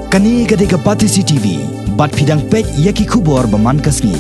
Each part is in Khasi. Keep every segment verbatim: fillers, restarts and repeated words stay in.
Kane ka dei ka Batesi T V, bad phi dang peit ïa ki khubor ba man ka sngi.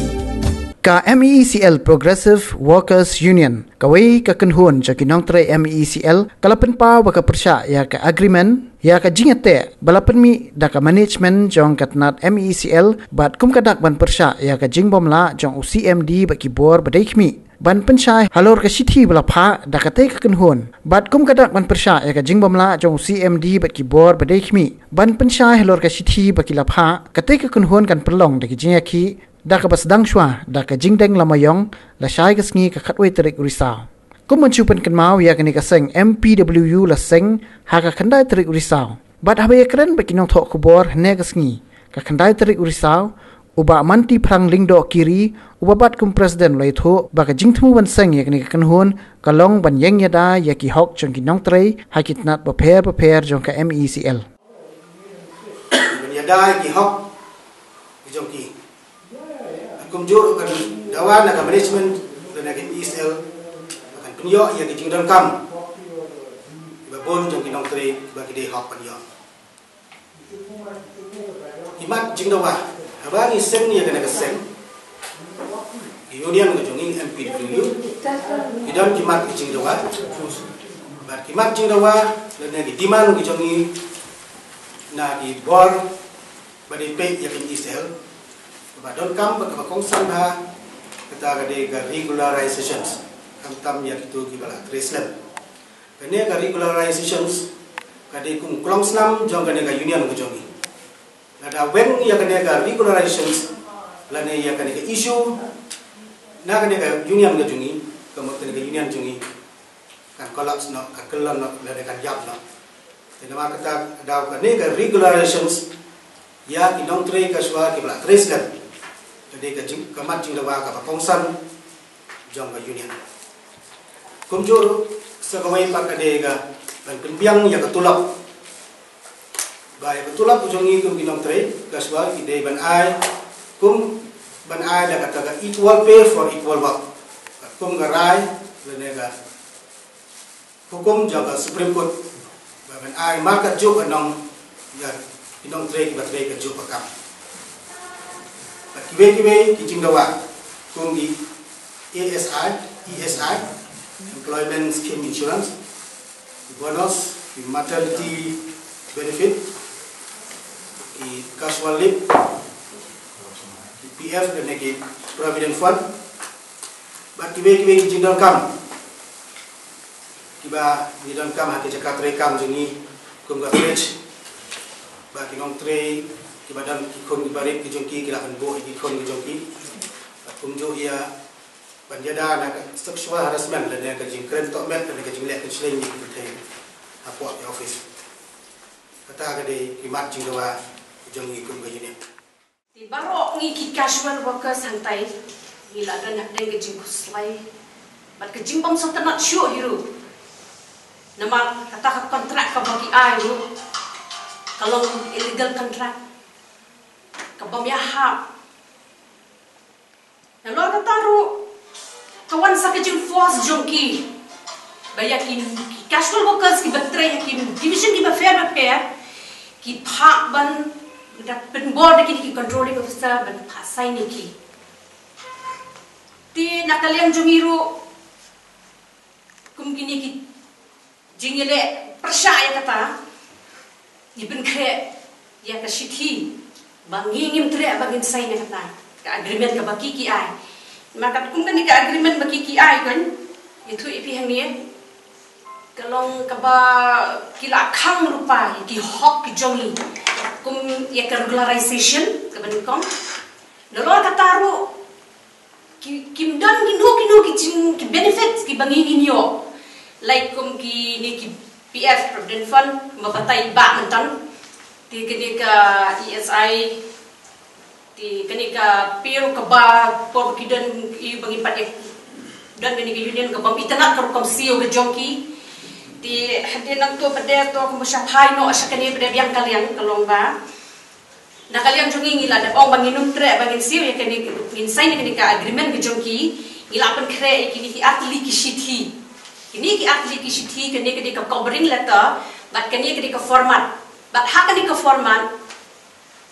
Ka M E E C L Progressive Workers Union, kawei ka kynhun jong ki nongtrei M E E C L, ka la pynpaw ba ka pyrshah ïa ka agreement, ïa ka jingïateh ba la pynmih da ka management jong ka tnat M E E C L, bad kum ka dak ban pyrshah ïa ka jingbymlah jong u C M D bad ki bor ba dei khmih, ban pynshai halor ka shithi ba la phah da katei ka kynhun, bad kum ka dak ban pyrshah ïa ka jingbymlah jong u C M D bad ki bor ba dei khmih, ban pynshai halor ka shithi ba ki la phah, katei ka kynhun kan pynlong da ki jingïakhih, da kaba sdang shuwa da ka jingdeng lama ïong, lashai ka sngi ka khatwei tarik u Risaw. Kum ban shu pynkynmaw, ïa kane ka seng M P W U la seng ha ka khyndai tarik u Risaw. Bad haba ïakren bad ki nongthoh khubor hynne ka sngi, ka khyndai tarik u Risaw, u Bah Manti Phrang Lyngdoh Kiri, uba bat kum president, u la ïathuh ba ka jingthmu ban seng ïa kane ka kynhun ka long ban ïeng ïada ïa ki hok jong ki nongtrei ha ki tnat bapher bapher jong ka M E E C L. Ban ïada ïa ki hok jong ki. Kumjuh ruh kan dawa na ka management lane ka M E E C L, kan pynïoh ïa ki jingdonkam ba bun jong ki nongtrei ba ki dei hok ban ïoh. Ki mat jingdawa, haba ngi seng ïa kane ka seng, ki union ka jong ngi M P W U, ki don ki mat ki jingdawa. Bad ki mat jingdawa lane ki demand ki jong ngi na ki bor ba dei peit ïa ka M E E C L, ba donkam bad kaba kongsan bha, kata ka dei ka regularizations, khamtam ïa kito kiba la trei slem. Kane ka regularizations ka dei kum klong snam jong kane ka union ka jong ngi. Lada weng ïa kane ka regularizations lane ïa kane ka issue na kane ka union ka jong ngi, ka mut kane ka union jong ngi kan collapse noh, kan kyllon noh, lane kan ïap noh. Te namar kata, daw kane ka regularizations ïa ki nongtrei ka shuwa kiba la trei slem, ka dei ka jing, ka mat jingdawa kaba kongsan jong ka union. Kumjuh ruh sa kawei pat ka dei ka ban pynbiang ïa ka tulop. Ba ïa ka tulop ka jong ngi kum ki nongtrei ka shuwa ki dei ban ai, kum ban ai da kata ka equal pay for equal work. Kum ka rai lane ka hukum jong ka Supreme Court, ba ban ai markatjuh ka nong ïa ki nongtrei kiba trei kajuh ka kam. Bad kiwei kiwei ki jingdawa kum ki E S I, E S I, Employment Scheme Insurance, ki bonus, ki maternity benefit, ki casual leave, ki P F lane ki provident fund, bad kiwei kiwei ki jingdonkam kiba ngi donkam ha ki jaka trei kam jong ngi, kum ka crèche, ba ki nongtrei kiba don ki khun kiba rit ki jong ki, ki lah ban buh ïa ki khun ki jong ki. Bad kumjuh ïa ban ïada na ka sexual harassment lane ka jingkren tohmet lane ka jingleh kynslem ïa ki pyrthei hapoh ki office. Kata ka dei ki mat jingdawa jong ngi kum ka union. Te baroh ngi ki casual workers hangtai ngi la don hapdeng ka jingkhuslai bad ka jingbym sngewtynnat shuh hi ruh. Namar kata ka contract kaba ki ai ruh ka long illegal contract, ka bym ïahap. Nalor kata ruh ka wan sa ka jingforce jong ki ba ïa ki, ki casual workers kiba trei ha ki division kiba pher bapher, ki phah ban da pynbor da ki, ki controlling officer ban phah sign ïa ki. Te na ka liang jong ngi ruh, kum kine ki jingïaleh pyrshah ïa kata, ngi pynkhreh ïa ka shithi ba ngi ngim treh ba ngin sign ïa kata ka agreement kaba ki ki ai. Namar katkum kane ka agreement ba ki ki ai, kan ïathuh ïa phi hangne, ka long kaba ki la khang lypa ïa ki hok ki jong ngi, kum ïa ka regularization kaba nyngkong. Nalor kata ruh ki, kim don kino kino ki jing, ki benefits kiba ngi ngin ïoh, like kum kine ki P F, provident fund, ma batai ba mynta, te kane ka E S I, te kane ka pay ruh kaba por ki don, i ba ngin pat ïa don kane ka union kaba ym itynnad ka rukom siew ka jong ki. Te hadien nangto pat de to kumba sha phai noh sha kane pat de biang ka liang ka long ba na ka liang jong ngi ngi la dep ong ba ngin ym treh ba ngin siew ïa kane, ngin sign ïa kane ka agreement ka jong ki. Ngi la pynkhreh ïa kine ki artylli ki shithi. Kine ki artylli ki shithi, kane ka dei ka covering letter bad kane ka dei ka format. Bad ha kane ka format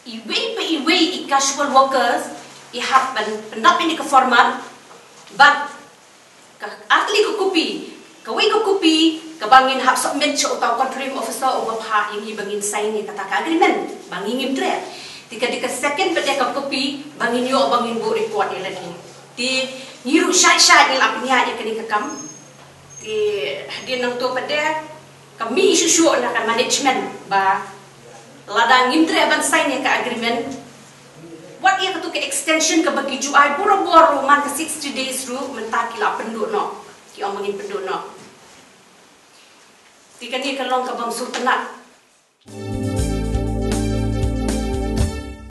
Iwei pa iwei i casual workers i hap ban pyndap ïa kane ka format bad ka artylli ka kopi, kawei ka kopi kaba ngin hap submit sha uta u conferring officer uba phah ïa ngi ba ngin sign ïa kata ka agreement ba ngi ngim treh. Te ka dei ka second pat de ka kopi ba ngin ïoh ba ngin buh record ïa lade. Te ngi ruh shait shait ngi la pynïaid ïa kane ka kam. Te hadien nangto pat de ka mih shuh shuh na ka management ba lada ngim treh ban sign ïa ka agreement, wat ïa katu ka extension kaba ki ju ai borabor ruh man ka sixty days ruh mynta ki la pynduh noh. Ki ong ba ngin pynduh noh. Te kane ka long ka bym sngewtynnat.